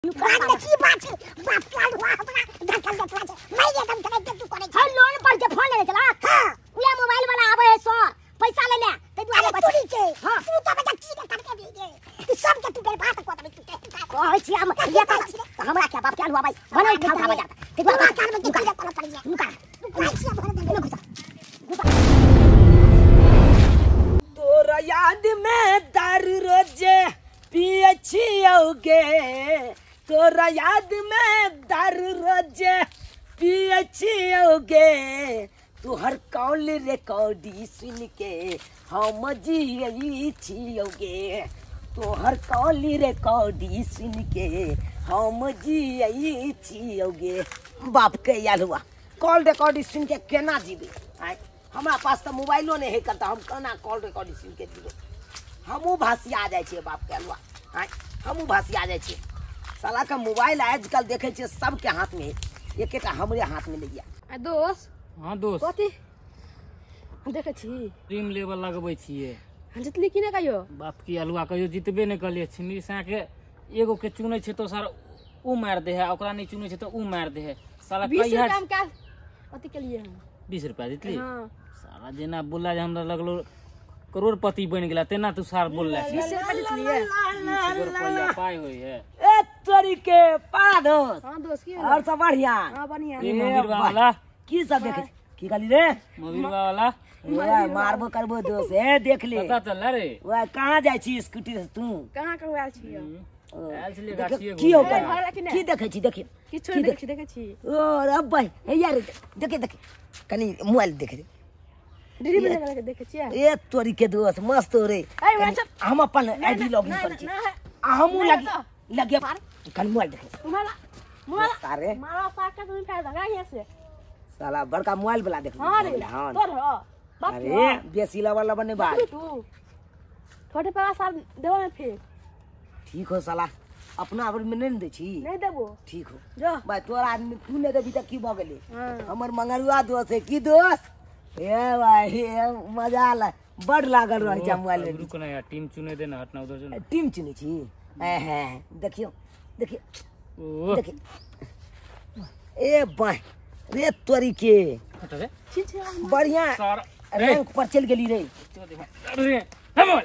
बात में की बात छै बाप के आलू हमरा धक्कल देखला छै मैं एकदम चले के तू करे छै लोन पर जे फोन लेने चला। हां उया मोबाइल वाला आवे है सर पैसा ले ले ते दुआरे बचली छै। हां तू तो बच्चा की के करके दी गे तू सब के तू बर्बाद क देबे तू कहै छी हम ये त हमरा के बाप के आलू आबै भने उठा उठा जाता ते दुआरे कान में की के पड़ पड़ गया नुका तू कहै छी भर दे घुसा घुसा तोरा याद में दारू रोजे पिए छियौगे तोरा याद में दारू रोजे पिए छियौगे तुहर कॉल रिकॉर्डी सुन के हम जियै छियौगे तोहर कॉल रिकॉर्डी सुन के हम जियै छियौगे। बाप के याद हुआ कॉल रिकॉर्डी सुन के केना जीबे। आय हमरा पास तो मोबाइलो नहीं है करता हम केना कॉल रिकॉर्डी सुन के जीबे। हमहूँ भासिया जाइ छियै बाप के अलुआ। आय हमहूँ भासिया जाइ छियै। साला का मोबाइल आजकल देखे छियै सबके हाथ में है एक एक हमरे हाथ में ले गया। दोस्त हां दोस्त कथी देखे छी ड्रीम लेवल लगबै छियै। हम जितली की ना कहियो बाप की अलुआ कहियो जितबे नहीं कलिए छिनी सा के एगो के चुनै छै तो सर उ मार दे है ओकरा नहीं चुनै छै तो उ मार दे है साला 20 रुपया हम का अथी के लिए हम 20 रुपया जितली। हां साला जेना बोलला जे हमरा लगलो करोड़पति बन गेला तेना तू सार बोलला 20 रुपया जितलिए 20 रुपया पाई होई है ए तोरी के पा दोस्त। हां दोस्त की और सब बढ़िया। हां बढ़िया ए वाला की सब देखे की कहली रे मोबिल वाला ओए मारबो करबो दोस्त ए देख ले पता चल रे ओए कहां जाय छी स्कूटी से तू कहां कहू आयल छी आयल छी गाछी की हो की देखै छी देखिए की छोड़ देखै छी देखै छी ओ रे भाई हे यार देखे देखे कनी मोबाइल देखे रे ड्रीम लगा के देखै छी ए तोरी के दोस्त मस्त हो रे हम अपन आईडी लॉगिन करै छी आ हमहु लगी लगे कनी मोबाइल देखे मोबाइल मोबाइल सारे मारा साका तुम फायदा लगा यहां से साला बड़का मोबाइल वाला देख। हां रे तोर हो बाप अरे बेसी लबा लबा नहीं बात तू थोड़े पैसा साल देबो में फिर ठीक हो साला अपना आबर में नहीं दे छी नहीं देबो ठीक हो जो भाई तोरा आदमी तू नहीं देबी त की भ गेलै। हमर मंगरुआ दोस्त है की दोस्त ए भाई मजा आला बड़ लागल रहै छै मोबाइल में। रुक ना यार टीम चुने दे ना हटना उधर जो टीम चुनै छी ए हे देखियो देखियो देखियो ए बाय रे तोरी के हट रे छी छी बढ़िया रैंक पर चल गेली रे रे हम ए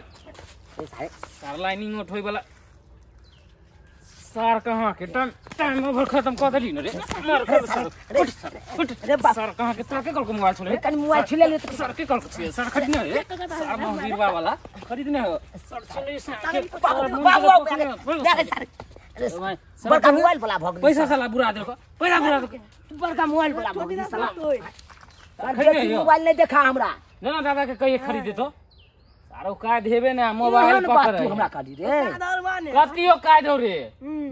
सारे सार लाइनिंग उठोय वाला सार कहां के टाइम टाइम ओवर खत्म क देली न रे मार कर सर उठ रे बाप सर कहां के तोरा के कल को मोबाइल छले कनी मोबाइल छुले ले सर के कल को छे सर खरीदने रे सर महावीरवा वाला खरीदने हो सर चले से बाबू देख सर अरे बड़का मोबाइल वाला भग पैसा साला बुरा देखो पैसा बुरा देखो बड़का मोबाइल वाला भग साला सर मोबाइल नहीं देखा हमरा ना दादा के कहिए खरीदे तो सारो का देबे ना मोबाइल पकड़ तू हमरा कहली रे कतियो का दो रे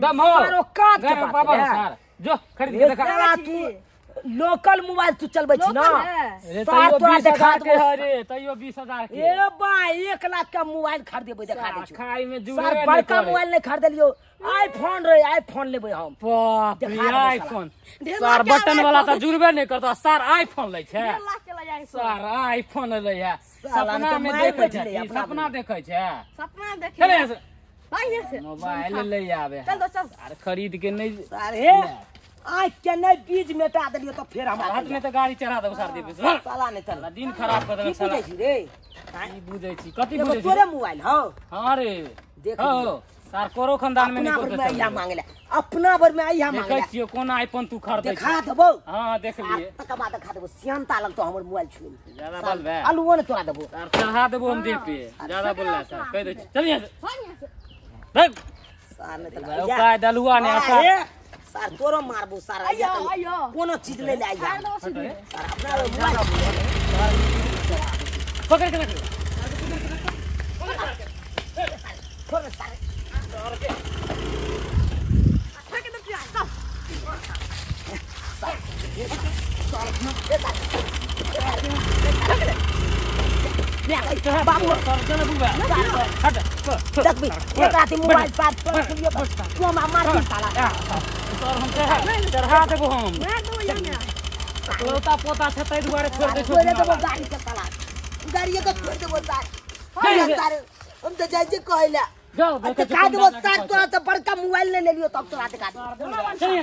दम हो सारो का के बात पापा सर जो खरीद के देखा साला तू लोकल मोबाइल तू चलबै छी ना रे तैयो 20000 के रे तैयो 20000 के ए बा 1 लाख का मोबाइल खरीदेबै देखा दे छी खाई में जुड़े सर बड़का मोबाइल नहीं खरीदलियो आईफोन रे आईफोन लेबै हम बाप रे आईफोन सर बटन वाला त जुड़बे नहीं करता सर आईफोन लै छै 1.5 लाख के ले जाय सर आईफोन लै है सपना में देखै छै सपना देखै छै सपना देखे चले यहाँ से भाग यहाँ से मोबाइल ले आवे चल दो चल सर खरीद के नहीं सर हे आँख के नहीं बीज मेटा देलियो तो फिर हमरा हाथ में तो गाड़ी चढ़ा देबो सर देबे सर साला नहीं चल दिन खराब कर देबे की साला बुझै छी रे की बुझै छी कथि बुझै छी तोरे मोबाइल हौ हां रे देख हो सर कोरो खानदान में अपना नहीं भर में आइया मांगले अपना भर में आइया देखै मांगले छियो कोन आईफोन तू खरीदै देखा देबो हां देख लिए तकर बाद देखा देबो सियानता लगतो हमर मोबाइल छुए ज्यादा बोलबे आलूओ ने तोरा देबो सर चढ़ा देबो हम देह पे ज्यादा बोलला सर कह दै छी चल यहां से भाग यहाँ से भाग सर नहीं तो का दलुआ ने सर सर तोरो मारबो सर आइयो आइयो कोनो चीज ले ले आइया फाड़ दो सीधे सर अपना मोबाइल पकड़ के रख छोड़ सर फेंक दे पिया चल बाबू सर चल बुआ हट देखबी एक राती मोबाइल साथ तू हमरा मार साला सर हम चढ़ा देबो हम मार दो यहाँ में पोता पोता छै तै दुआरे छोड़ दे छोड़ देबो गाड़ी के साला गाड़ी के छोड़ देबो सर सर हम त जाइ छी कहैला। जाओ देखा देबो सार तोरा त बड़का मोबाइल ले लेलियो तब तोरा देखा देबो। चल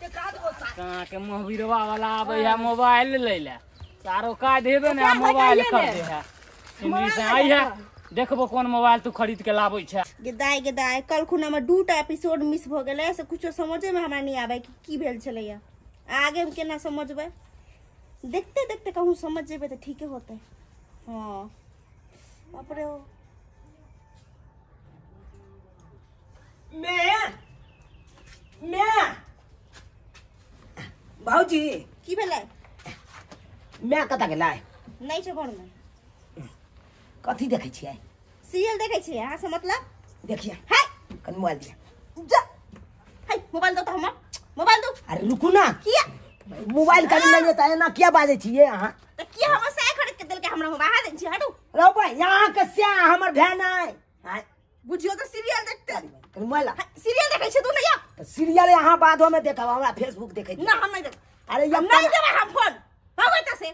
देखा देबो सार कहाँ के मोहबिरवा वाला आबै है मोबाइल लै ले सारो का देबे ने मोबाइल कर दे है सिमरी से आई है देखबो कोन मोबाइल तू खरीद के लाबै छै। गेदाय गेदाय कल खुन हमर दूटा एपिसोड मिस भ गेलै से कुछो समझे में हमरा नहीं आबै कि की भेल छलैया। आगे हम केना समझबै, देखते देखते कहूँ समझ जेबै तऽ ठीके होतै। हाँ बाप रे मैं भाऊजी की भेलै? मैं कतऽ गेलै? नहीं छै घर में। कथी देखै छियै? सीरियल देखै छियै। अहाँ से मतलब? देखिए है कनि मोबाइल दिया। जा है मोबाइल दो त हमर मोबाइल दो। अरे रुकू ना, किया मोबाइल कनि लेलियै त एना किया बाजै छियै अहाँ? त किया हमर साय खरीद के देलकै हमरा मोबाइल? अहाँ दै छी हटू। रौ भाई यहाँ के स्या हमर भाय नै आय बुझियो त सीरियल देखते कनि मोबाइल सीरियल देखै छी तू नै या त सीरियल अहाँ बादो में देखब, हमरा फेसबुक देखै ना। हम नै देख। अरे हम नै देबै हम फोन भागो एतऽ से।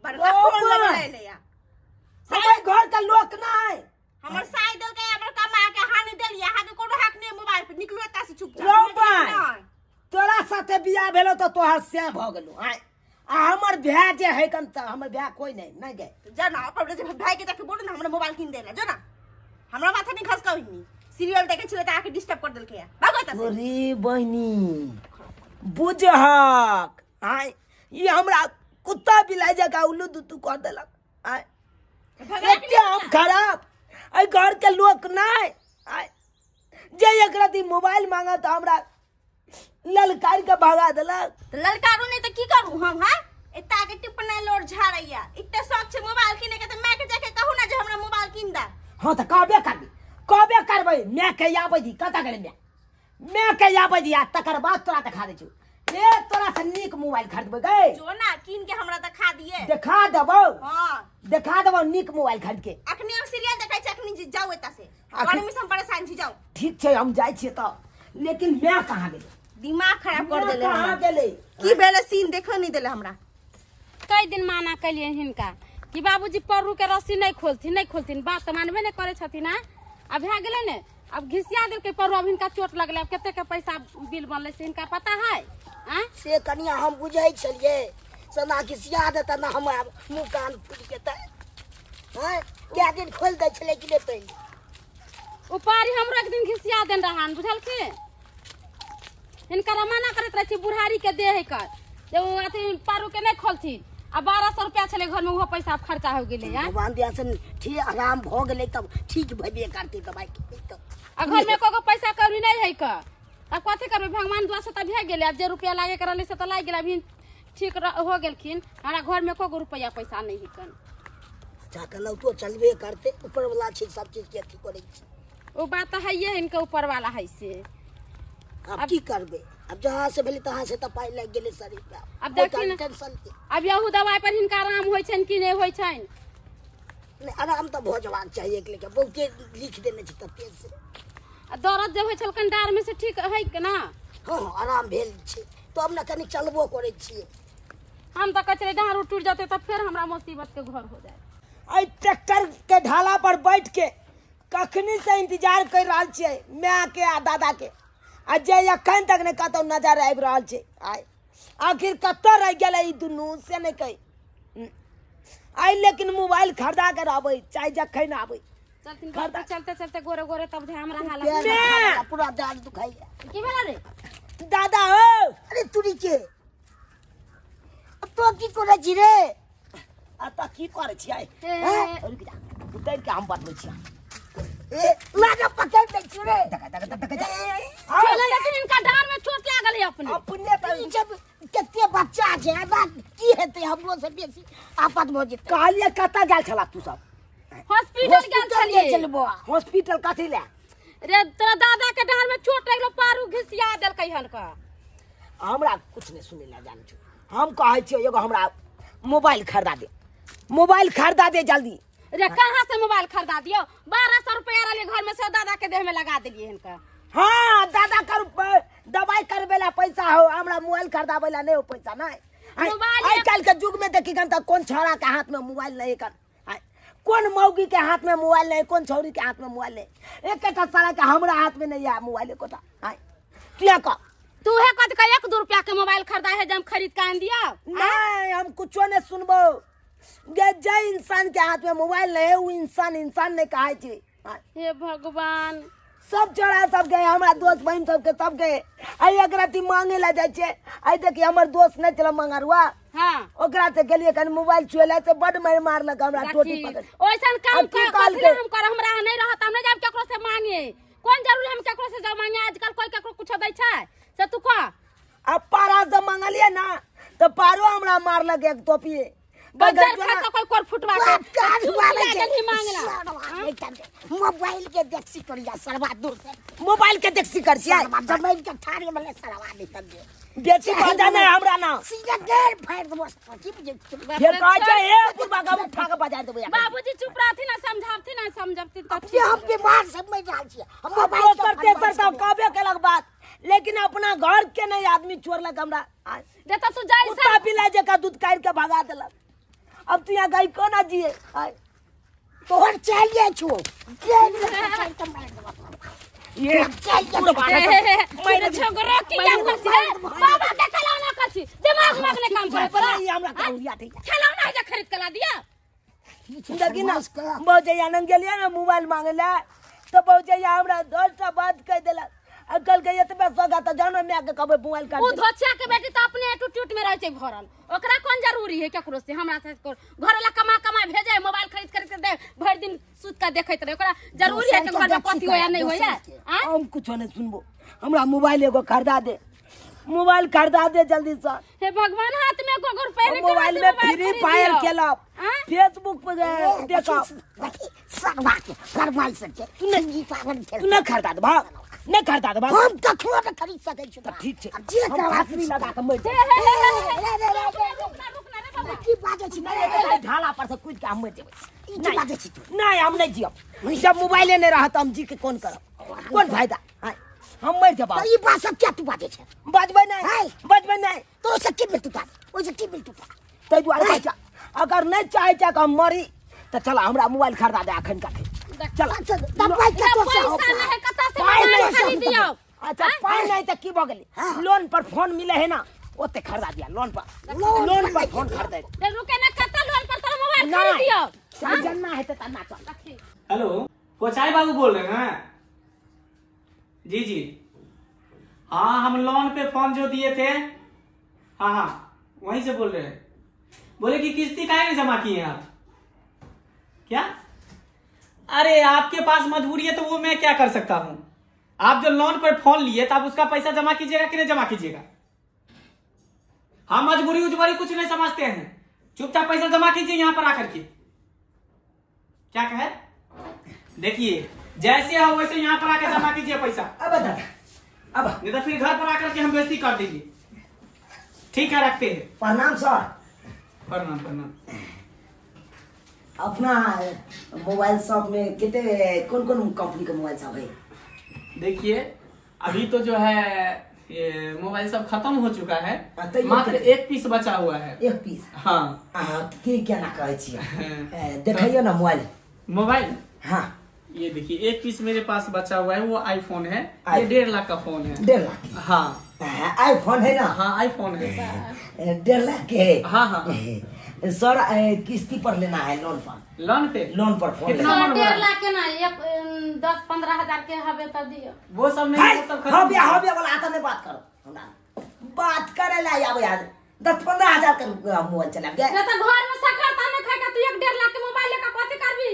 बड़का फोन लगलै ले या हमर घर के लोक नै हमर साय देलकै हमर कमा के अहाँ नै देलियै। अहाँ के कोनो हक नै मोबाइल पर निकलू एतऽ से चुपचाप। रौ भाई तोरा साथे बियाह भेलो त तोहर स्या भ गेलो आय आ हमर भाय जे है कन त हमर भाय कोई नै नै गए। जा ना अपन जे भाय के जाके बोलू ना हमरा मोबाइल किन देला। जो ना हमरा माथा नहीं खसकाउ। हिनी सीरियल देखै छलै त आके डिस्टर्ब कर देलकै या भागो एतऽ से। अरे बहिनी बुझहक आय ई हमरा कुत्ता बिलाइ जकाँ उल्लू दुत्तू कर देलक आय। एते हम खराब एहि घर के लोक नै आय जे एकरा दी मोबाइल मांगा त हमरा ललकार के भगा देलक। त ललकारू नहीं त की करू हम? हां एता के टिपना लोर झाड़ैया इते शौक छै मोबाइल किने के त my के जाके कहू ना जे हमरा मोबाइल किन दे। हां त कहबे करबै कहबे करबै my के आबै दी कत गेलै my my के आबै दी आ तकर बाद तोरा देखा दै छु। ए तोरा से नीक मोबाइल खरीदबै गै। जो ना किन के हमरा देखा दिए। देखा देबौ। हां देखा देबौ नीक मोबाइल खरीद के। अखनी हम सीरियल देखै छी अखनी जाऊ एता से घर में हम परेशान छी जाऊ। ठीक छै हम जाइ छी त लेकिन my कहाँ गेलै? दिमाग खराब कर देले कहाँ गेलै? की भेलै सीन देखो नहीं देले हमरा। कई दिन माना कलियन हिनका कि बाबूजी परू के रस्सी नहीं खोलथिन नहीं खोलथिन, बात त मानबे नहीं करे छथिन। अब भए गेलै ने अब घिसिया देलकै परू, अब हिनका चोट लगलै। अब कते के पैसा बिल बनलै से हिनका पता है? आ से कनिया हम बुझै छलियै सना घिसिया देता ना हमरा मुँह कान फूटि जेतै। हां कै दिन खोल दै छलै कि नहि पहिले उपारी हमरो एक दिन घिसिया देन रहन बुझलखिन। हिनका मना करैत रहै छी बुढ़ारी के देह कर जे ओ अथी पारू के नहीं खोलथिन। आ 1200 रुपया छलै घर में उहो पैसा खर्चा हो गेलै। भगवान दया से ठीक आराम भ गेलै तब ठीक भेबे करतै दवाई के। आ घर में कोगो पैसा कौड़ी नहीं है क अब कथी करबै? भगवान दुआ से त भए गेलै। अब जे रुपया लागे के रहलै से त लागि गेलै। अभी ठीक हो गेलखिन। हमरा घर में कोगो रुपया पैसा नहीं है कन। अच्छा कलौतो चलबे करतै ऊपर वाला छै सब चीज के अथी करै छै। ओ बात त है इनके ऊपर वाला है से। अब की करबै? अब जहाँ से भेलै तहाँ से त पाइ लागि गेलै शरीर पे। अब देखिन अब यहू दवाई पर हिनका आराम होइ छनि कि नहि होइ छनि? नहीं आराम त भ जबाक चाही एक लेके बहुते लिख देने छै तते से। आ दर्द जे होइ छलखन डाँर में से ठीक है के ना? हां आराम भेल छै तब ने कनि चलबो करै छियै। हम त कहै छलियै डाँर टूटि जेतै त फेर हमरा मुसीबत के घर हो जाए। एहि ट्रैक्टर के ढाला पर बैठ के कखनी से इंतजार कर रहल छियै my के आ दादा के आ जे अखन तक नहि कतौ नजर आबि रहल छै। आइ आखिर कतऽ रहि गेलै ई दुनू से नहि कहि। आइ लेकिन मोबाइल खरीदा के रहबै चाहे जखन आबै। चलथिन चलते चलते गोरे गोरे तब हमरा हालत पूरा दाँत दुखाइया। की भेल रे दादा हो? अरे तुरी के अब तो की करै छी रे? आ त की करै छियै? रुक जा उतरि के हम बतबै छियै। ए लाजा पकड़ दै छी रे। देखा देखा देखा चले लेकिन इनका डाँर में चोट लागल है अपने अपने पर जब कते बच्चा छै आबा की हेतै हमरो से बेसी आफत भ जेतै। कहलियै कतऽ गेल छला तू सब? हॉस्पिटल गेल छलियै। हॉस्पिटल कथी ले? रे तोरा दादा के डाँर में चोट लगलो पारू घिसिया देलकै हनका। हमरा कुछ नहीं सुनै ला जान छु। हम कहै छियै एगो हमरा मोबाइल खरीदा दे, मोबाइल खरीदा दे जल्दी। रे कहाँ से मोबाइल खरीदा दियो? 1200 रुपया रहलै घर में से दादा के देह में लगा देलियै हिनका। हाँ दादा कर दवाई करबे ला पैसा हो हमरा मोबाइल खरीदाबै ला नहीं हो पैसा नहीं। मोबाइल आइ काल्हि के युग में देखी कन त कोन छोड़ा के हाथ में मोबाइल नहीं कर। कौन मौगी के हाथ में मोबाइल नहीं, कौन छौरी के हाथ में मोबाइल नहीं, एक साला के हमरा हाथ में नहीं है मोबाइल एकोटा। आय तू कह तू है कत का 1-2 रुपया के मोबाइल खरीदा है जब खरीद के आन दिया। नहीं हम कुछो नहीं सुनबो गे, जे इंसान के हाथ में मोबाइल नहीं है वो इंसान इंसान नहीं कहे छे। हे भगवान सब चोरा सब गए, हमरा दोस्त बहन सबके सब गए। आई एकरा ती मांगे ला जाय छे, आई देखी हमर दोस्त नहीं चला मंगरुआ, हां ओकरा से गेलिए कन मोबाइल छुएला से बड मार मारलक हमरा, टोटी पकड़। ओइसन काम कर हम कर, हमरा नहीं रहत, हम नहीं जाब केकरो से मांगे, कोन जरूरी हम केकरो से जाब मांगे, आजकल कोई केकरो कुछ दै छै से तू कह। अब पारा से मंगलिए ना तो पारो हमरा मारलक एक टोपी, बजर खा तो कोई कोर फुटवा के मांगला। मोबाइल के देखसी करिया सरवा दूर से, मोबाइल के देखसी कर छियै जमीन के थारी में सरवा नहीं समझे बेची बाजा नहीं हमरा ना सीधा गेर फाड़ देबो की बुझे फिर कहै छै ए बुढ़बा के उठा के बजा देबो। बाबूजी चुप रहथि ना, समझावथि ना, समझबती त ठीक। हम बीमार सब में जाल छियै, हम मोबाइल करते करते कहबे केलक बात, लेकिन अपना घर के नहीं आदमी छोड़लक हमरा। दे त तू जाई कुत्ता बिलाई जका दूध काट के भगा देलक। अब तू यहाँ गई कोना जिए तोहर चलिए छो ये मेरे छोकरो की क्या करछी बाबा के खेलौना करछी, दिमाग मांगने काम करे पड़ा ये हमरा कहलिया ठीक खेलौना है जे खरीद के ला दिया। देखी ना भौजैया नंग गेलिए ना मोबाइल मांगे ला तो भौजैया हमरा 10टा बात कह देलक, अकल के एतबे सगा त जानो my के कहबै मोबाइल काट। उ धोछा के बेटी त अपने एटीट्यूड में रहै छै भरल, ओकरा कोन जरूरी है केकरो से, हमरा से घर वाला कमा कमा भेजे मोबाइल खरीद खरीद के दे, भर दिन सुत के देखैत रहे, ओकरा जरूरी है के घर में पति होया नहीं होया। हम कुछो नहीं सुनबो, हमरा मोबाइल एगो खरीदा दे, मोबाइल खरीदा दे जल्दी से। हे भगवान हाथ में एगो रुपया नहीं, मोबाइल में फ्री फायर खेलब, फेसबुक पे देखब, सरवा के फरमाइश के तू नहीं पागल खेल, तू न खरीदा दे भाग, नहीं खरीदा दे भाग, हम कखनो न खरीद सकै छी। ठीक छै जे फांसी लगा के मर जाए। रुक ना रे बाबा की बाजै छी, नहीं ढाला पर से कूद के हम मर जेबै। ई की बाजै छी तू? नहीं हम नहीं जियब, जब मोबाइले नहीं रहत हम जी के कोन करब, कोन फायदा, हम मर जेबै। त ई बात सब क्या तू बाजै छै? बाजबै नहीं, बाजबै नहीं तो से की मिलतौ ता, ओइ से की मिलतौ ता? तै दुआरे कहै छै अगर नहीं चाहै छै कि हम मरी त चल हमरा मोबाइल खरीदा दे अखन का। चल दबाई के तो से पैसा नहीं है कत से मोबाइल खरीदियो? अच्छा पाई नहीं त की भ गेलै, लोन पर फोन मिले है ना ओते खरीदा दिया, लोन पर, लोन पर फोन खरीदे दे। रुके ना कत लोन पर तोरा मोबाइल खरीदियो? समझना है त तना चल। हेलो कोचाई बाबू बोल रहे हैं? जी जी हाँ, हम लोन पे फोन जो दिए थे, हाँ हाँ वहीं से बोल रहे हैं। बोले कि किस्ती काहे नहीं जमा की है आप? क्या? अरे आपके पास मजबूरी है तो वो मैं क्या कर सकता हूँ। आप जो लोन पर फोन लिए तो आप उसका पैसा जमा कीजिएगा कि नहीं जमा कीजिएगा? हम मजबूरी उजबूरी कुछ नहीं समझते हैं, चुपचाप पैसा जमा कीजिए यहाँ पर आकर के। क्या कहे? देखिए जैसे हो वैसे यहाँ पर आकर जमा कीजिए पैसा, अब दादा अब नहीं तो फिर घर पर आकर के हम बेइज्जती कर देंगे। ठीक है रखते हैं। प्रणाम सर। प्रणाम प्रणाम। अपना मोबाइल शॉप में कितने कौन कौन कंपनी का मोबाइल शॉप है? देखिए अभी तो जो है ये मोबाइल सब खत्म हो चुका है, मात्र एक पीस बचा हुआ है। एक पीस? हाँ। की क्या ना कहै छियै, देखियो ना मोबाइल। मोबाइल हाँ ये देखिए एक पीस मेरे पास बचा हुआ है, वो आईफोन है। ये 1.5 लाख का फोन है। 1.5 लाख? हाँ आईफोन है ना? हाँ आईफोन है। 1.5 लाख के? हाँ हाँ। सर किस्ती पर लेना है, लोन पर? लोन पे? लोन पर फोन। कितना? 1.5 लाख के ना, 10-15 हजार के हवे त दियो। वो सब नहीं, वो सब खत्म। हवे हवे वाला आता नहीं, बात करो हमरा बात करे ला आबे यार। 10-15 हजार के मोबाइल चला गया। ना त घर में सकर ता ना खाए का तू 1.5 लाख के मोबाइल लेके कथि करबी?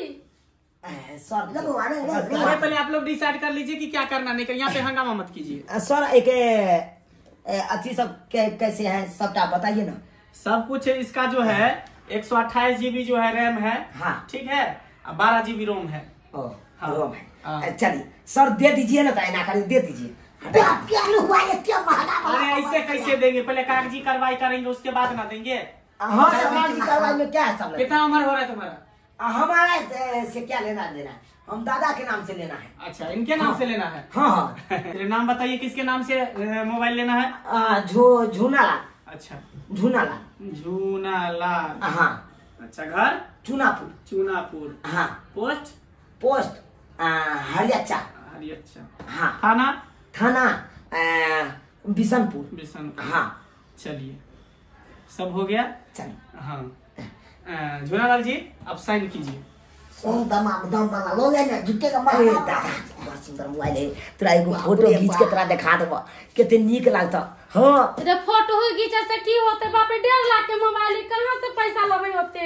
सर अरे पहले आप लोग डिसाइड कर लीजिए कि क्या करना, नहीं कर यहाँ पे हंगामा मत कीजिए। सर एक अच्छी सब कैसे है सबटा बताइए ना। सब कुछ इसका जो है 128 GB जो है रैम है, हाँ ठीक है, 12 GB रोम है। ओ हाँ रोम है। चलिए सर दे दीजिए ना, ना कर दे दीजिए। अरे ऐसे कैसे देंगे, पहले कागजी कार्रवाई करेंगे उसके बाद ना देंगे। हाँ कागजी कार्रवाई में क्या है सब? कितना उम्र हो रहा है तुम्हारा? हमारा से क्या लेना देना, हम दादा के नाम से लेना है। अच्छा इनके नाम से लेना है? हाँ हाँ। नाम बताइए किसके नाम से मोबाइल लेना है? झूनालाल। अच्छा झूनालाल। झूनालाल। हाँ अच्छा, घर चुनापुर। चुनापुर, हाँ। पोस्ट? पोस्ट हरियच्चा। हरियच्चा, हाँ। थाना? थाना बिशनपुर। बिशनपुर, हाँ। चलिए सब हो गया। चलिए, हाँ। झूनालाल जी अब साइन कीजिए। अरे दादा बड़ सुंदर मोबाइल है तोरा, एगो फोटो घीच के तोरा देखा देबो, कते नीक लागतो। हाँ रे फोटो घीचे से की होते बाप रे, 1.5 लाख के मोबाइल कहाँ से पैसा लबे होते।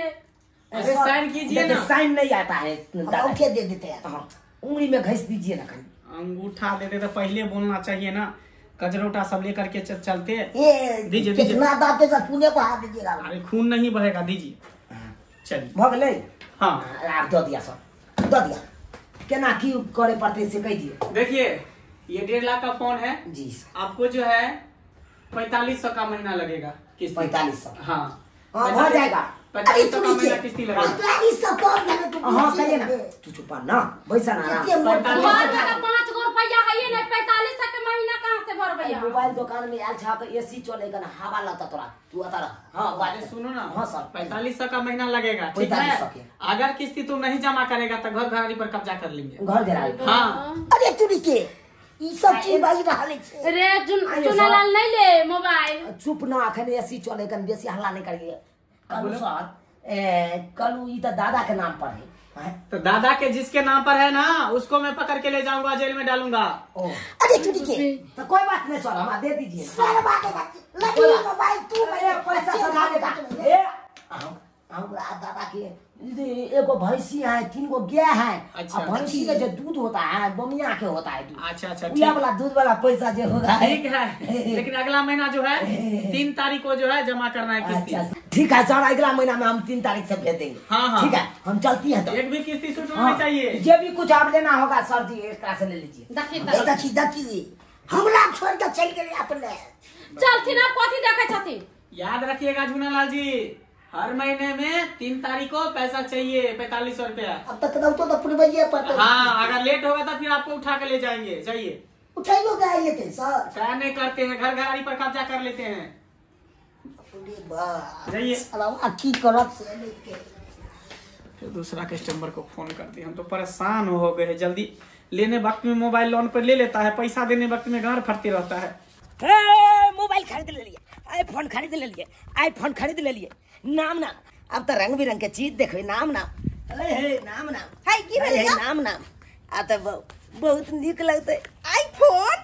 अरे साइन कीजिए ना। साइन नहीं आता है दादा, दे देते हैं। हाँ, उंगली में घिस दीजिए ना, कहीं अंगूठा दे दे तो पहले बोलना चाहिए ना, कजरोटा सब लेकर के चलते। ये दीजिए दीजिए। कितना दाते से खूने बहा दीजिएगा। अरे खून नहीं बहेगा, दीजिए। चलिए भऽ गेलै। हाँ आब दऽ दिया सब, दऽ दिया। केना की करे पड़ते से कह दिए। देखिए ये 1.5 लाख का फोन है जी, आपको जो है 4500 का महीना लगेगा किस्त। 4500? हाँ हाँ हो जाएगा। 4500 का महीना किस्ती लगेगा। 4500 कम लगे तो हाँ कहिए ना, तू चुपा ना बैसा ना आराम। घर में तो 5 गो रुपया है नहीं, 4500 के महीना कहाँ से भरबै? मोबाइल दुकान में आयल छा के एसी चलेगा ना, हवा लगता तोरा, तू अता रह। हाँ बात सुनो ना। हाँ सर। 4500 का महीना लगेगा, ठीक है? अगर किस्ती तुम नहीं जमा करेगा तो घर घरारी पर कब्जा कर लेंगे, घर घरारी। हाँ। अरे तुरी के ई सब चीज बाजी रहले छे। रे चुनालाल नहीं ले मोबाइल। चुप ना, अखन एसी चलेगा, बेसी हल्ला नहीं करिए। कल सर कल ई त दादा के नाम पर है। तो दादा के जिसके नाम पर है ना उसको मैं पकड़ के ले जाऊंगा, जेल में डालूंगा। अरे चुरी के तो कोई बात नहीं सर, हम दे दीजिए। सर बात लगी मोबाइल तू मेरे पैसा सधा देगा। ए हमरा दादा के एगो भैंसी है, 3 गो गाय है। अच्छा। भैंसी के जो दूध होता है बमिया के होता है दूध। अच्छा अच्छा, उया वाला दूध वाला पैसा जो होगा। ठीक है, लेकिन अगला महीना जो है 3 तारीख को जो है जमा करना है किस्ती। अच्छा ठीक है सर, अगला महीना में हम 3 तारीख से भेज देंगे। हाँ हाँ ठीक है, हम चलती है। तो एक भी किस्ती छूटना नहीं चाहिए। ये भी कुछ आप लेना होगा सर जी, एक तरह से ले लीजिए। देखी देखी हमरा छोड़ के चल गए अपने। चलथिन आप कथी देखे छथिन? याद रखिएगा झूनालाल जी, हर महीने में 3 तारीख को पैसा चाहिए, 4500 रुपया। अब तक तो पुरबैये पड़ता। हाँ, अगर लेट होगा तो फिर आपको उठा के ले जाएंगे। जाइए। उठाइयो गाय लेते सर। क्या नहीं करते हैं, घर घरारी पर कब्जा कर लेते हैं। जाइए। की करब से लेके। फिर दूसरा कस्टमर को फोन कर दिया। हम तो परेशान हो गए। जल्दी लेने वक्त में मोबाइल लोन पर ले लेता है, पैसा देने वक्त में गांड फटती रहता है। मोबाइल खरीद ले लिए, आईफोन खरीद ले लिए, आईफोन खरीद ले लिए। नाम नाम अब तो रंग बिरंग के चीज देखो। नाम नाम अरे हे नाम नाम हाय की भेलै? नाम नाम आ तो बहुत नीक लगते आईफोन।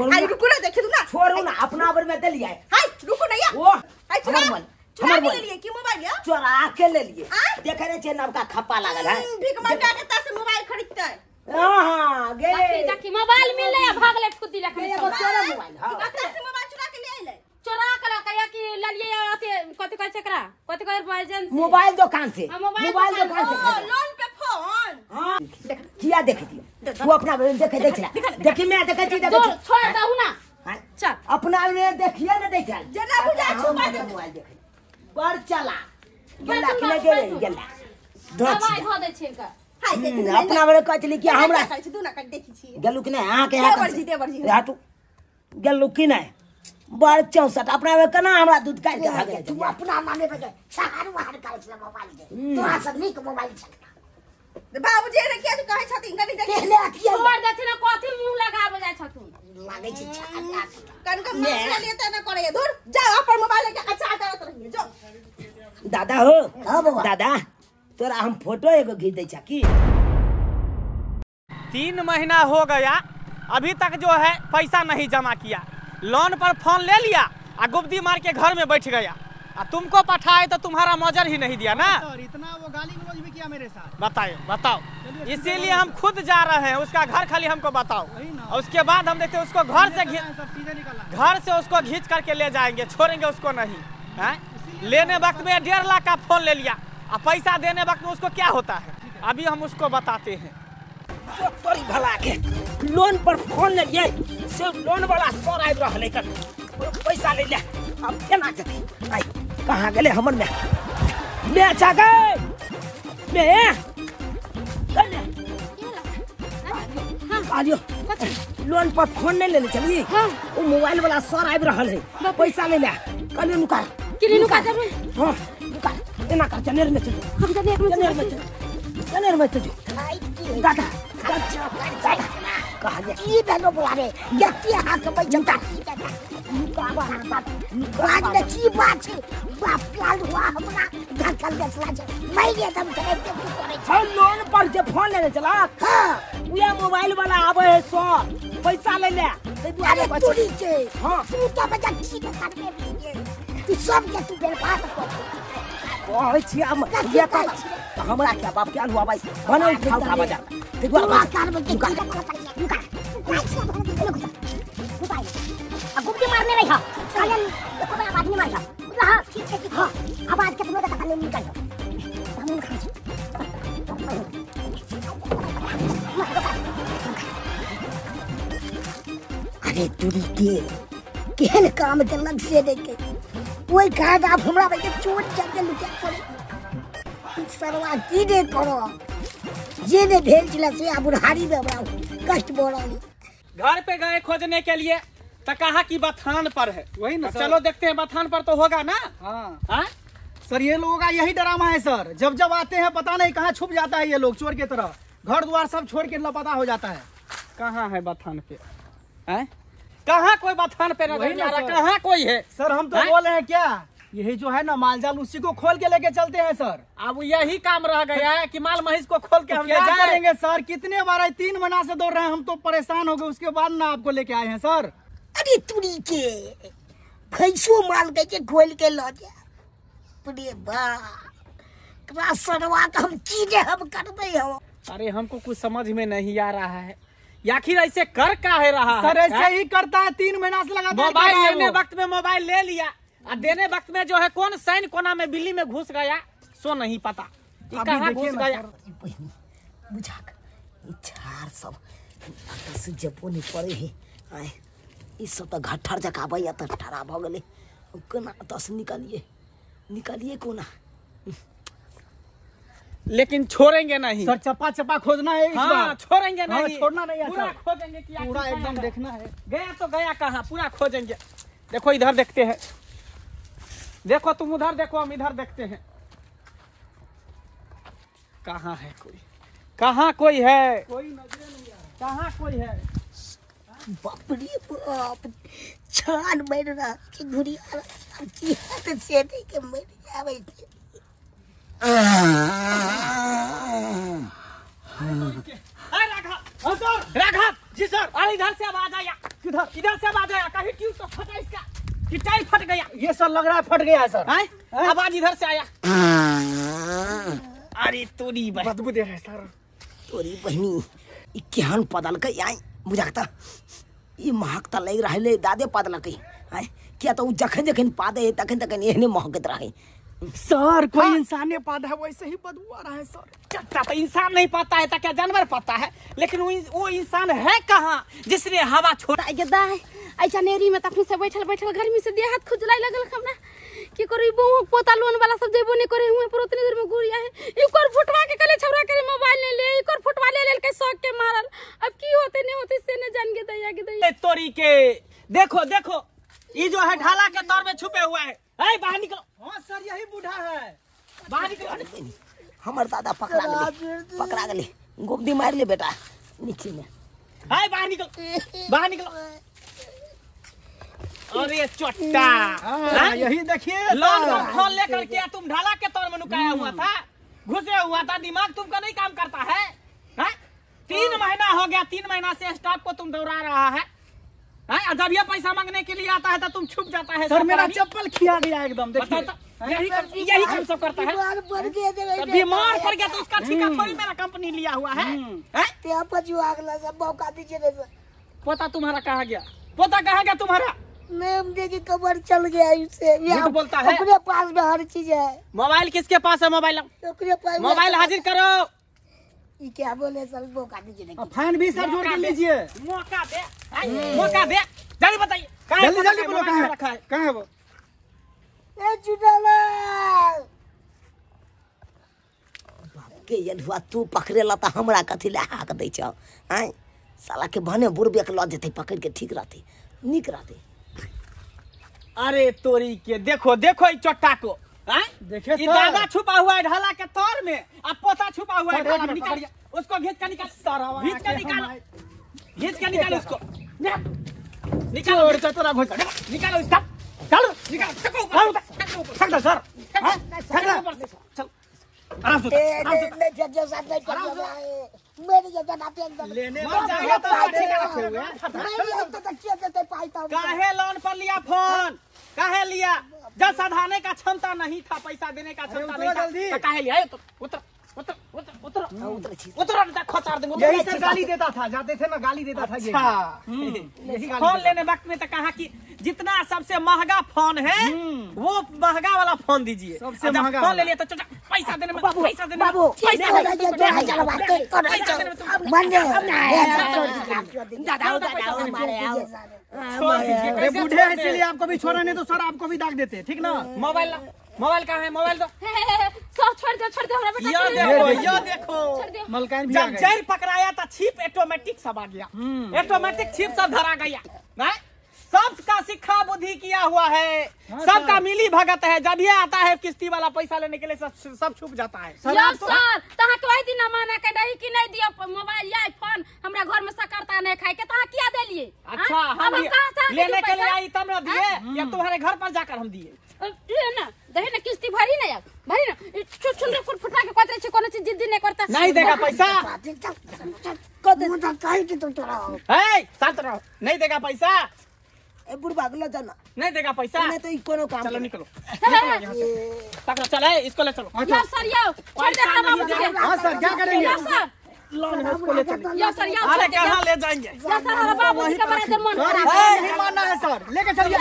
अरे रुको ना, देखे तू ना। छोड़ू ना, अपना बर में देलिए। हाय रुको ना या। ओ हाय चुरा चुरा के ले लिए की मोबाइल या? चोरा के ले लिए। देखे रे छे नवका खप्पा लागल है। भीख मंगा के ता से मोबाइल खरीदते। हां हां गे देखी मोबाइल मिलले आ भागले खुदी रखने। एगो चोरा मोबाइल। हां कता से मोबाइल चुरा के ले आइले? चोरा के लकया कि ललिए अथी कथि कहै छै एकरा, कथि कहै एजेंसी? मोबाइल दुकान से। मोबाइल दुकान से लोन पे फोन। हां किया देख दियो तू अपना देखे देख देखी मैं देखे छी देखे छोड़ दहु ना। चल अपना में देखिए ना देख चल जना बुझा छुपा दे मोबाइल देख पर चला गेला कि गेले गेला दवाई धो दे छै इनका। हाय देख अपना बड़े कहै छली कि हमरा कहै छी दू ना कट देखी छी गेलु कि नै अहाँ के हाथ देवर जी देवर जी हाथ गेलु कि नै बड़ 64 अपना में केना हमरा दूध काटि के भागल। तू अपना माने पे सहार वहार करै छले मोबाइल के, तोरा से नीक मोबाइल छल। बाबूजी रे किया कहै छथिन कनी देखी केहने अथिया छोड़ देथिन ना, कथि मुंह लगाबे जाय छथुन लागै छै छाला कनक मांग लिए त ना करैया। दूर जाओ अपन मोबाइल लेके अच्छा करत रहिए जो। दादा हो। हां बाबा। दादा तोरा हम फोटो एगो घीच दै छा की? 3 महीना हो गया अभी तक जो है पैसा नहीं जमा किया, लोन पर फोन ले लिया आ गुब्दी मार के घर में बैठ गया। आ तुमको पठाए तो तुम्हारा मजर ही नहीं दिया ना सर, इतना वो गाली गलौज भी किया मेरे साथ। बताओ बताओ, इसीलिए हम खुद जा रहे हैं उसका घर, खाली हमको बताओ और उसके बाद हम देखते हैं उसको घर से घर से उसको खींच करके ले जाएंगे, छोड़ेंगे उसको नहीं है। लेने वक्त में 1.5 लाख का फोन ले लिया और पैसा देने वक्त में उसको क्या होता है अभी हम उसको बताते हैं। तोरी भला के लोन पर फोन ले लिए से लोन वाला सर आबि रहलै कर पैसा ले ले। अब केना जेतै? आई कहाँ गेलै हमर my? My छा गै my आलियो लोन पर फोन नहीं लेने चली। वो मोबाइल वाला सर आबि रहल है पैसा ले ले। कहलियो नुका कि नुका जरूर। हां नुका एना कर जनेर में चल हम जनेर में जनेर में चल जनेर में चल दादा कहा की भेलो बोला रे व्यक्ति हाथ में जनता बात में की बात छै बाप प्याल हुआ हमरा धक्कल देसला छै मैं एकदम करे के तू करे छै लोन पर जे फोन लेने चला। हां उया मोबाइल वाला आवे है सर पैसा ले ले अरे तोरी के। हां तू तो बजा की करबे तू सब के तू बर्बाद कर कहै छी हम ये तो हमरा क्या बाप प्याल हुआ भाई बना उठा उठा बाजार ते दुआरे कार में की निकाल अब गुप्ती मारने रही हा कालन देखो मैं आवाज नहीं मार रहा बुझला। हां ठीक छै ठीक। हां आवाज के तुमरे तक निकल जाओ हम खा छी अरे तुरी के केहन काम देलक से देके ओइ काज आब हमरा के चोट चढ़ के लुटा पड़े सरवा की दे करो जे ने भेल छला से आब बुढ़ारी में हमरा कष्ट भऽ रहल। घर पे गए खोजने के लिए तो कहा कि बथान पर है। वही ना चलो देखते हैं बथान पर तो होगा ना। हाँ हाँ सर ये लोगों का यही ड्रामा है सर, जब जब आते हैं पता नहीं कहाँ छुप जाता है ये लोग चोर के तरह, घर द्वार सब छोड़ के लापता हो जाता है। कहाँ है बथान पे है? कहाँ कोई बथान पे नजर नहीं आ रहा, कहाँ कोई है सर? हम तो बोल रहे हैं क्या यही जो है ना मालजाल उसी को खोल के लेके चलते हैं सर। अब यही काम रह गया है कि माल महिष को खोल के हम ले क्या करेंगे सर? कितने बार आए, 3 महीना से दौड़ रहे हैं हम, तो परेशान हो गए उसके बाद ना आपको लेके आए हैं सर। अरे तुरी के भैंसो माल के खोल के ल जा अरे बा सरवा के हम चीजे हम करबे हो। अरे हमको कुछ समझ में नहीं आ रहा है आखिर ऐसे कर का है रहा सर? ऐसे ही करता है 3 महीना से लगातार। मोबाइल लेने वक्त में मोबाइल ले लिया और देने वक्त में जो है कौन साइन कोना में बिल्ली में घुस गया सो नहीं पता कहाँ घुस गया। बुझाक झार सब से जबो नहीं पड़े है आए ई सब तो घट्ठर जका आबैया तऽ ठड़ा भऽ गेलै कोना तस निकालिए निकालिए कोना, लेकिन छोड़ेंगे नहीं सर। चपा चपा खोजना है इस हाँ, बार छोड़ेंगे नहीं। हाँ, छोड़ना नहीं है पूरा सर। खोजेंगे कि पूरा एकदम देखना है गया तो गया कहाँ, पूरा खोजेंगे। देखो इधर देखते हैं, देखो तुम उधर देखो हम इधर देखते हैं। कहाँ है कोई, कहाँ कोई है? कोई नजर नहीं आ रहा, कहाँ कोई है? बाप रे बाप छान मारि रहल छै घुरिया की हेतै से नहि के मरि जाबै छै। राघव सर, राघव जी सर, अरे इधर से आवाज आया। किधर? इधर से आवाज आया, कहीं ट्यूब तो फटा इसका कि टायर फट गया। ये सर लग रहा है फट गया है सर। आवाज इधर से आया। अरे तोरी बदबू दे रहा है सर। तोरी बहिनी ई केहन पदलकै आइ बुझाक ई महक त लागि रहलै दादे पदलकै आइ किया त उ जखन जखन पादे है तखन तखन एहने महकैत रहै सर। कोई हाँ। इंसान ने पादा है वैसे ही बदबू आ रहा है सर। चट्टा तो इंसान नहीं पाता है तो क्या जानवर पाता है? लेकिन वो इंसान है कहाँ जिसने हवा छोड़ा। ऐसा नेरी में तखन से बैठल बैठल गर्मी से देह हाथ खुजलाय लगल हमरा की करू। बहु पोता लोन वाला सब जेबो नहीं करे हुए पर उतनी देर में गुड़िया है इकर फुटवा के कले छौरा के मोबाइल नहीं ले इकर फुटवा ले लेल के शौक के मारल। अब की होते नहीं होते से न जान के दैया के दैया तोरी के। देखो देखो ये जो है ढाला के तौर में छुपे हुआ है। ए बाहर निकलो। हां सर यही बूढ़ा है, बाहर निकलो। हमर दादा पकड़ा गेलै पकड़ा गेलै गोबदी मार ले बेटा नीचे में। ए बाहर निकलो बाहर निकलो। अरे चट्टा यही देखिए लोन पर फोन लेकर के तुम ढाला के तौर में नुकाया हुआ था, घुसे हुआ था, दिमाग तुमका नहीं काम करता है। 3 महीना हो गया, 3 महीना से स्टाफ को तुम दौड़ा रहा है। जब ये पैसा मांगने के लिए आता है तो तुम छुप जाता है। सर मेरा चप्पल खिया गया एकदम। देखिए यही काम सब करता है। बीमार पड़ गया तो उसका ठेका थोड़ी मेरा कंपनी लिया हुआ है। पोता तुम्हारा कहाँ गया? पोता कहाँ गया तुम्हारा? मैम देखिए कमर चल गया उससे। झूठ बोलता है। अपने पास में हर चीज है। मोबाइल किसके पास है? मोबाइल अपने पास। मोबाइल हाजिर करो। ये क्या बोले सर? मौका दीजिए। फैन भी सर जोड़ के लीजिए। मौका दे, मौका दे, जल्दी बताइए। जल्दी जल्दी बोलो कहाँ रखा है, कहाँ है वो? ए चुनाला बाप के यदुआ तू पकड़ेला त हमरा कथी ले हाक दै छ आय साला के भने बुढ़बे के ल जेतै पकड़ के, ठीक रहतै नीक रहतै। अरे तोरी के देखो देखो ई चट्टा को देखिए ये दादा छुपा हुआ है ढाला के तौर में, अब पोता छुपा हुआ है ढाला में। निकाल उसको, घींच का निकाल, घींच का निकाल, घींच का निकाल उसको, निकालो तोरा घोष, निकालो इसका, चलो निकाल, थक दो सर, थक दो, चल आराम से, नहीं फेंकियो साहब, नहीं फेंकियो, मेरी ये बात लेने मर जाएगा तो ठेका रखे हुए हैं। काहे लोन पर लिया फोन, काहे लिया? जब सधाने का क्षमता नहीं था, पैसा देने का क्षमता नहीं था, तो काहे लिया? उतर उतर उतर उतर उतर, खोचार देंगे। यही सर गाली देता था, जाते थे ना गाली देता था। ये फोन लेने वक्त में तो कहा कि जितना सबसे महंगा फोन है वो महंगा वाला फोन दीजिए। सबसे महंगा फोन ले लिया तो पैसा देने में, पैसा देने में, पैसा देने बूढ़े हैं इसलिए आपको भी छोड़ा नहीं तो सर आपको भी दाग देते, ठीक ना? मोबाइल, मोबाइल कहाँ है? मोबाइल तो सब छोड़ दो, छोड़ दो हमरा बेटा। ये देखो, ये देखो, मलकाइन भी आ जब जड़ पकड़ाया तो छिप ऑटोमेटिक सब आ गया, ऑटोमेटिक छिप सब धरा गया। सबका सिखा बुद्धि किया हुआ है, सबका मिली भगत है। जब ये आता है किस्ती वाला पैसा लेने के लिए सब छुप जाता है। सर तहां के ओहि दिन माना के रही कि नहीं दियो मोबाइल या फोन, हमरा घर में सकरता नहीं खाए के, तहां किया देलिए? अच्छा, हम लेने के लिए आई तब ना दिए, या तुम्हारे घर पर जाकर हम दिए? ले ना, दही ना किस्ती भरी ना, यार भरी ना, छुन फुट फुटा के कहत रहे छी, कोनो चीज जिद्दी नहीं करता। नहीं देगा पैसा, ए शांत रहो, नहीं देगा पैसा। ए बुढ़बा के ल जाना, नहीं देगा पैसा, नहीं तो ई कोनो काम। चलो निकलो पकड़ो, चल इसको ले चलो। यो सर यो छोड़ दे हमरा बाबूजी के। हां सर क्या करेंगे? यो सर लोन है उसको ले चलो। यो सर यो, अरे कहां ले जाएंगे? यो सर हमरा बाबूजी का बड़ा मन खराब है, नहीं मानना है सर, लेके चलिए।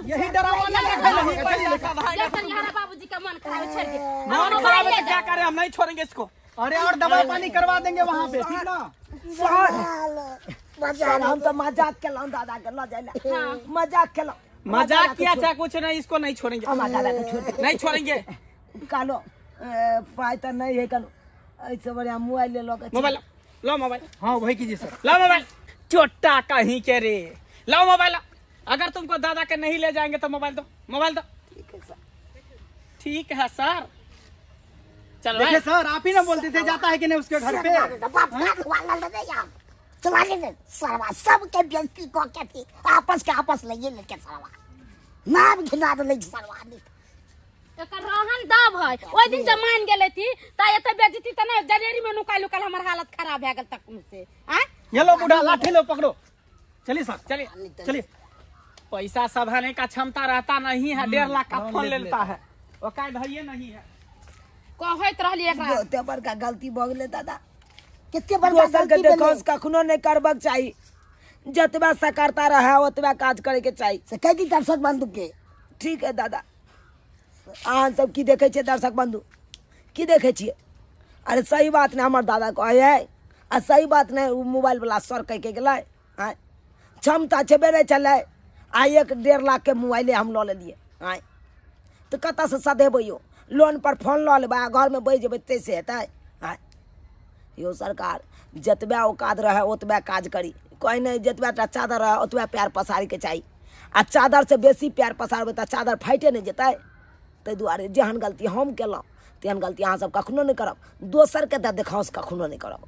यही डरावा ना रखा, चलिए। यो सर हमरा बाबूजी का मन खराब, छोड़ दे मन खराब है, क्या करें हम, नहीं छोड़ेंगे इसको। अरे और दवा पानी करवा देंगे वहां पे, ठीक ना? सर हम तो मजाक केलौं दादा के ल जाइला, मजाक केलौं, मजाक किया चाहे कुछ नहीं, इसको नहीं छोड़ेंगे। हम दादा के छोड़ दे, नहीं छोड़ेंगे। कालो पाई तो नहीं है कालो, ऐसे बढ़िया मोबाइल ले लो, मोबाइल लो, मोबाइल। हाँ वही कीजिए सर, लो मोबाइल। चोटा कहीं के रे, लो मोबाइल। अगर तुमको दादा के नहीं ले जाएंगे तो मोबाइल दो, मोबाइल दो। ठीक है सर, ठीक है सर। चलो देखिए सर, आप ही ना बोलते थे जाता है कि नहीं उसके घर पे। सरवा सबके बेइज्जती कऽ के थी, आपस के आपस लइए लेके सरवा नाम घिना देलै सरवा। एकर रहन दाब है, ओइ दिन जब मान गेलै थी त एते बेइज्जती त नहीं, जनेरी में नुका लुकल हमर हालत खराब भए गेल तक से। आ ये लो बूढ़ा लाठी लो, पकड़ो। चलिए सर, चलिए चलिए। पैसा संभालने का क्षमता रहता नहीं है, 1.5 लाख का फोन ले लेता है, औकात है नहीं है। कहैत रहली एकरा बहुते बड़का गलती भऽ गेलै दादा, कते बड़का गलती देखौस कखनो नहीं करबाक चाही, जतबा सकरता रहे ओतबा काज करे के चाही। से कहि दी दर्शक बंधु के। ठीक है दादा। अहाँ सब की देखै छियै दर्शक बंधु, की देखै छियै? अरे सही बात नहीं हमर दादा कहै है, आ सही बात नहीं ओ मोबाइल वाला सर कह के गेलै। आँय क्षमता छेबे नहीं छलै, आ 1-1.5 लाख के मोबाइले हम लऽ लेलियै। आँय तऽ कतऽसँ सधेबै यौ? लोन पर फोन लऽ लेबै आ घरमे बैस जेबै तैसे हेतै? आँय यौ सरकार, जतबे औकात रहे ओतबे काज करी, कोई नहीं जतबे टा चादर रहे ओतबे पैर पसारैके चाही, आ चादरसँ बेसी पैर पसारबै तऽ चादर फाटि नहि जेतै। ताहि दुआरे जेहन गलती हम केलहुँ तेहन गलती अहाँ सब कखनो नहि करब, दोसरके तऽ देखाउस कखनो नहि करब।